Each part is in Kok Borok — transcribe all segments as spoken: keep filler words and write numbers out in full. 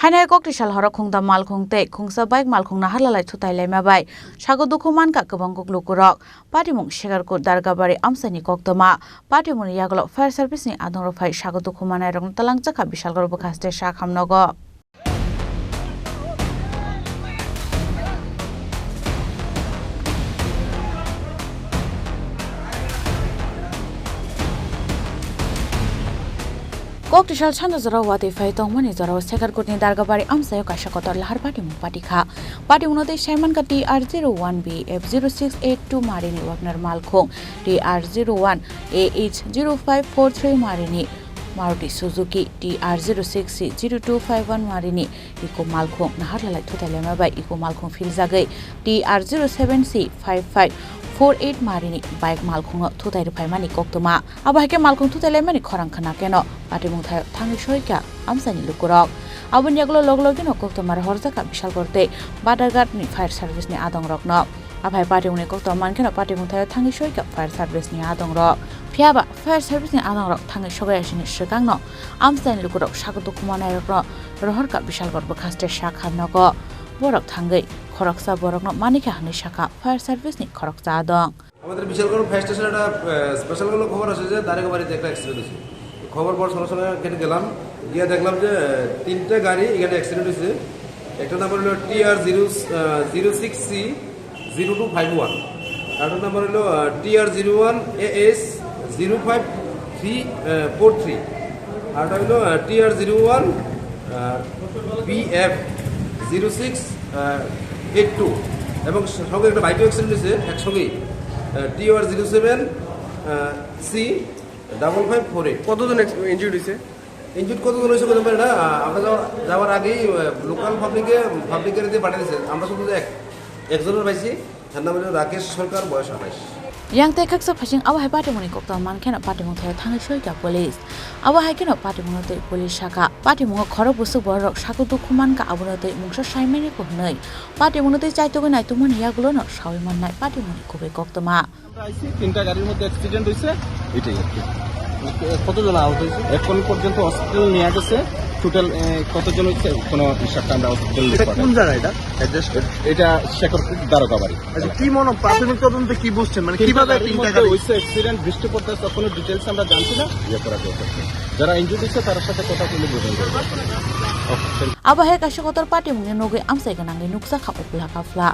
Hainai koktisal horo khungda malkhung tei khungsa bike malkhung naharlalai thutai laima bai sago dukhu mankha kwbang kuk lukurok. Patimung Shekarkut Dargabari amchaini koktwma. Patimungni yagulo fire service ni adongrok phai sago dukhu manairokno talangjakha Bishalgarh bwkhaste sak hamnogo. Koktisal sanja jorao watwi phai tongmani jorao Shekarkutni Dargabari amchaio kaisa kotor lahar patimung patikha. Patimungno tei saimankha T R zero one B F zero six eight two marini Wagner malkhung, T R zero one A H zero five four three marini Maruti Suzuki, T R zero six C zero two five one marini Eco malkhung naharlalai thutai laima bai Eco malkhung philjagwi T R zero seven C five five four eight marini bike malkhungno thutai rwphaimani koktwma. Abo hai khe malkhung thutai laimani khorang khna keno patimung thaio thangwi soikha amchaini lukurok. Aboni yagulo log logino koktwma rohorjakha Bishalgarh tei Badaghat ni fire service ni adongrokno. Aphai patimungni koktwma mankheno patimung thaio thangwi soikha fire service ni adongrok. Phiyaba fire service ni adongrok thangwi sogwi asini swkangno amchaini lukurok sago dukhu manairokno rohorkha Bishalgarh bwkhaste sak hamnogo. Borok thangwi khoroksa borokno manikha hwnwi sakha fire service ni khoroksa adong. আমাদের বিশালগড় ফায়ার স্টেশনে একটা, আহ, স্পেশাল কোনো খবর আসে যে দারিগাবাড়িতে একটা অ্যাক্সিডেন্ট হয়েছে। খবর পাওয়ার সঙ্গে সঙ্গে এখানে গেলাম, গিয়ে দেখলাম যে, আহ, তিনটে গাড়ি এখানে অ্যাক্সিডেন্ট হয়েছে। একটা নাম্বার হলো T R zero, আহ, zero six C zero two five one, আর একটা নাম্বার হলো, আহ, T R zero one A S zero five three, ah, four three, আর একটা হলো, আহ, T R zero one, আহ, B F zero six, আহ, eight two, এবং সঙ্গে একটা বাইকও অ্যাক্সিডেন্ট হয়েছে একসঙ্গেই, আহ, T R zero seven, আহ, C double five four eight। কতজন x-, injured হয়েছে? ইনজুর্ড কতজন হয়েছে বলতে পারি না, আহ, আমরা যাওয়ার, যাওয়ার আগেই, আহ, লোকাল পাবলিকে, পাবলিক গাড়ি দিয়ে পাঠিয়ে দিয়েছে। আমরা শুধু এক, একজনের পাইছি, তার নাম হলো রাকেশ সরকার, বয়স আঠাশ। Yang tei khaksa phaising abo hai patimungni koktwma mankheno patimung thaio thangwi soikha police. Abo hai kheno patimungno twi police sakha, patimungo khorok bwswk bororok sago dukhu mankha, abono twi mungsa saimani ko hwnwi patimungno twi chaitugwi naitugmani yagulono sawi mannai patimungni kubui koktwma. আমরা আইছি, তিনটা গাড়ির মধ্যে অ্যাক্সিডেন্ট হয়েছে, এটাই আর কি। কতজন আহত হয়েছে? এখন পর্যন্ত হসপিটাল নিয়ে গেছে। টোটাল, এ, কতজন হয়েছে, কোনো হিসাবটা আমরা হসপিটাল এটা কোন জায়গা এটা? অ্যাড্রেস? এ-, এটা শেখরপুর দারোগাবাড়ি। আচ্ছা, কি মনে, প্রাথমিক তদন্তে কি বুঝছেন? মানে, তিনটা কিভাবে গাড়ির তিনটা মধ্যে গাড়ি? হয়েছে অ্যাক্সিডেন্ট, বৃষ্টির পর তার কোনো ডিটেইলস আমরা জানছি না, ইয়ে করা দরকার। যারা ইনজুর্ড হয়েছে, তার সাথে কথা বলে বোঝা যাবে। ওকে, thank you। Abo hai kaisa kotor patimungni nugwi amchai gwnangwi nukjakha uphla kaphla.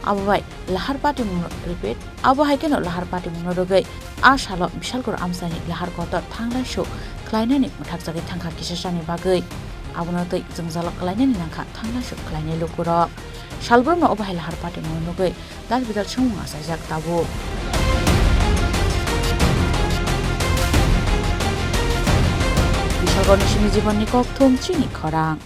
Abo bai lahar patimungno repeat. Abo hai kheno lahar patimungno rwgwi a salo Bishalgarh amchaini lahar kotor thanglai suk khlainani mwthakjagwi thangkha kisasani bagwi. Abono twi jwngjalo khlainani nangkha thanglai suk khlainai lukurok. Salbrumno obo hai lahar patimungno nugwi dal bidal swngmung achaijak tabuk. Bishalgarhni simi jibonni kokthum chini khorang.